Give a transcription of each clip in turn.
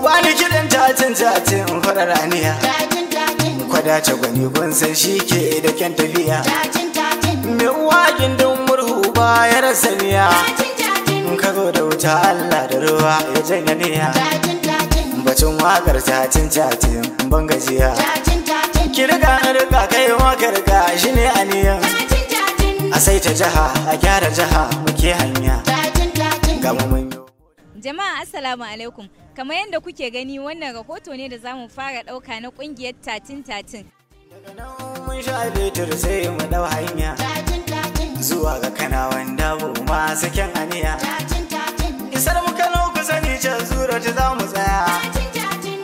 Bani kiɗan tatin tatin farar aniya. Kwadace gwani kun san shi ke da kyan tafiya. Me uwa gindin murhu ba ya rasa miya. Ka zo da wuta Allah da ruwa ya janya niya. Batun wakar tatin tatin ban gajiya. Ki riga in riga kai ma ka riga shi ne aniya. A sai ta jaha a gyara jaha muke hanya. Ga mu mun Jama'a, assalamu alaikum. Kamar yadda kuke gani, wannan rahoto ne da zamu fara ɗauka na ƙungiyar tatin tatin. Daga nan mun sha fetur sai mu dau hanya zuwa ga Kanawan Dabo masu kyan aniya. Isar mu Kano, ku sani can zura ta za mu tsaya.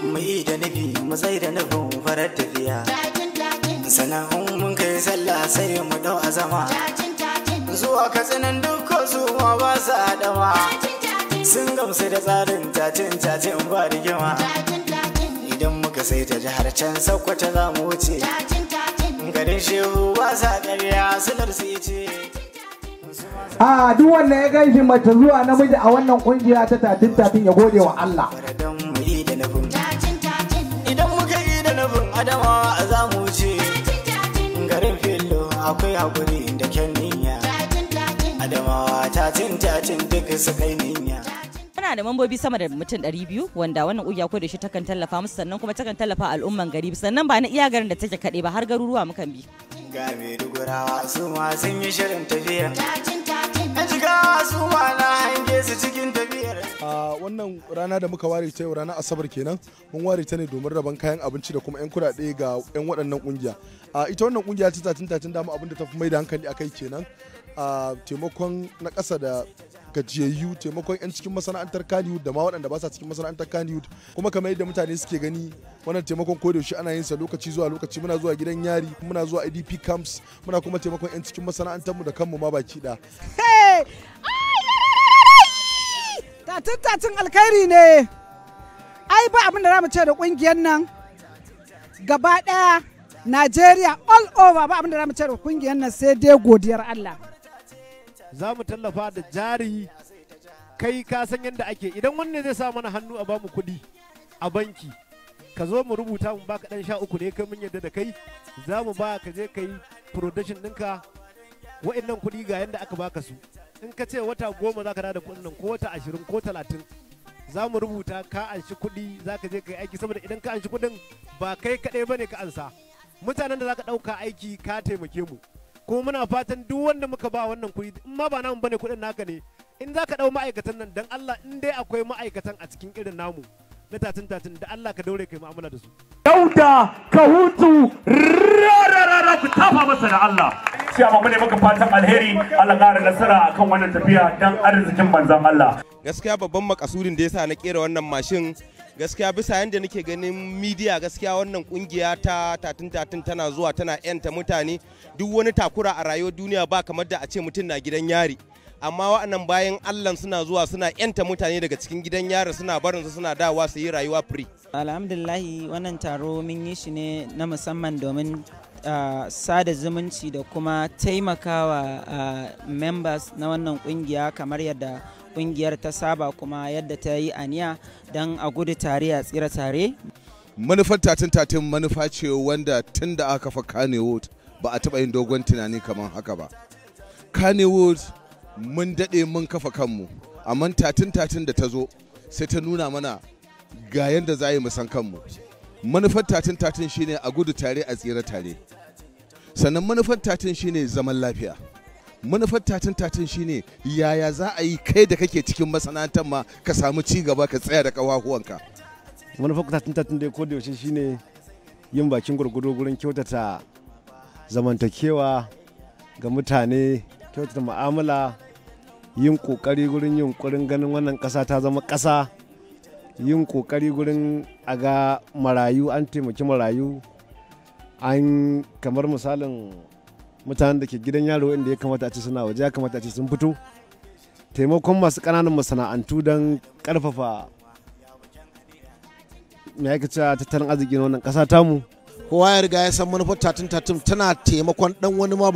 Mu yi da nufi mu tsai da nufin farar tafiya. Sannan in mun kai sallah sai mu dau azama zuwa Katsinan dukko, su ma ba su adama. Sun gamsu da tsarin tatin tatin ba rigima. Idan muka sai ta jihar can Sakkwata za mu wuce. Garin Shehu ba sa ƙarya sular su ce. A duk wanda ya gan shi, mace zuwa namiji, a wannan kungiya ta tatin tatin, ya gode wa Allah. Don mu yi da nufin. Idan muka yi da nufin Adamawa za mu wuce. Garin Fillo akwai haƙuri da kyan niyya. Adamawa tatin tatin duk su kai niyya. Muna da mambobi sama da mutum 200 wanda wannan kungiya ko da shi takan tallafa musu, sannan kuma takan tallafa al'umman gari, sannan ba na iya garin da take kaɗai ba, har garuruwa mukan bi. Ga Maidugurawa su ma sun yi shirin tafiya. Yan Jigawa su ma na hange su cikin tafiyar. A wannan rana da muka ware ta yau, ranar Asabar kenan, mun ware ta ne domin rabon kayan abinci da kuma 'yan kudade ga 'yan waɗannan kungiya. A ita wannan kungiya ta tatin tatin, dama abin da ta fi mai da hankali akai kenan, a taimakon na ƙasa da gajiyayyu, taimakon 'yan cikin masana'antar Kannywood da ma waɗanda ba sa cikin masana'antar Kannywood. Kuma kamar yadda mutane suke gani, wannan taimakon ko da yaushe ana yin sa lokaci zuwa lokaci. Muna zuwa gidan yari, muna zuwa IDP camps, muna kuma taimakon 'yan cikin masana'antar mu da kanmu ma baki ɗaya. Tatin tatin alkhairi ne. Ai ba abin da za mu ce da kungiyar nan gaba daya, Najeriya all over, ba abin da za mu ce da kungiyar nan sai dai godiyar Allah. Za mu tallafa da jari. Kai ka san yadda ake, idan wanne zai sa mana hannu a bamu kuɗi a banki, ka zo mu rubuta mu baka dan 13 ne. Kai mun yadda da kai, za mu ba ka je ka yi production ɗinka. Wa'annan kuɗi ga yadda aka baka su, in ka ce wata 10 za ka da kuɗin nan, ko wata 20 ko 30, za mu rubuta ka anshi kuɗi, za ka je ka yi aiki. Saboda idan ka anshi kuɗin, ba kai kaɗai bane ka ansa, mutanen da za ka ɗauka aiki ka taimake mu. Kuma muna fatan duk wanda muka ba wannan kuɗi, in ma ba namu bane kuɗin, naka ne, in za ka ɗau ma'aikatan nan, dan Allah in dai akwai ma'aikatan a cikin irin namu na tatin tatin, da Allah ka daure kai mu'amala da su. Dauda Kahutu Rararara, ku tafa masa da Allah. Ciyama, mu ne maka fatan alheri, Allah ƙara nasara akan wannan tafiya dan arzikin manzon Allah. Gaskiya babban makasudin da yasa na kera wannan mashin, gaskiya bisa yadda nake ganin media, gaskiya wannan kungiya ta tatin tatin tana zuwa tana yanta mutane. Duk wani takura a rayuwar duniya ba kamar da a ce mutum na gidan yari, amma wa'annan bayan Allah suna zuwa suna yanta mutane daga cikin gidan yari, suna barin su suna dawa su yi rayuwa free. Alhamdulillahi, wannan taro mun yi shi ne na musamman domin sada zumunci da kuma taimakawa members na wannan kungiya, kamar yadda kungiyar ta saba kuma yadda ta yi aniya, don a gudu tare a tsira tare. Manufar tatin tatin manufa ce wanda tun da aka kafa Kannywood ba a taɓa yin dogon tunani kamar haka ba. Kannywood mun daɗe mun kafa kanmu, amma tatin tatin da ta zo sai ta nuna mana ga yadda za yi san kanmu. Manufar tatin tatin shine a gudu tare a tsira tare. Sannan manufar tatin shine zaman lafiya. Manufar tatin tatin shine yaya za a yi kai da kake cikin masana'antar ma ka samu ci gaba, ka tsaya da ƙafafuwanka. Manufar tatin tatin dai ko da yaushe shine yin bakin gwargwado gurin kyautata zamantakewa ga mutane, kyautata mu'amala, yin kokari gurin yunkurin ganin wannan ƙasa ta zama ƙasa, yin kokari gurin a ga marayu an taimaki marayu, an kamar misalin mutanen da ke gidan yaro inda ya kamata a ce suna waje, ya kamata a ce sun fito, taimakon masu ƙananan masana'antu don ƙarfafa mai aka tattalin arziki na wannan ƙasa tamu. Kowa ya riga ya san manufar tatin tatin tana taimakon dan wani ma.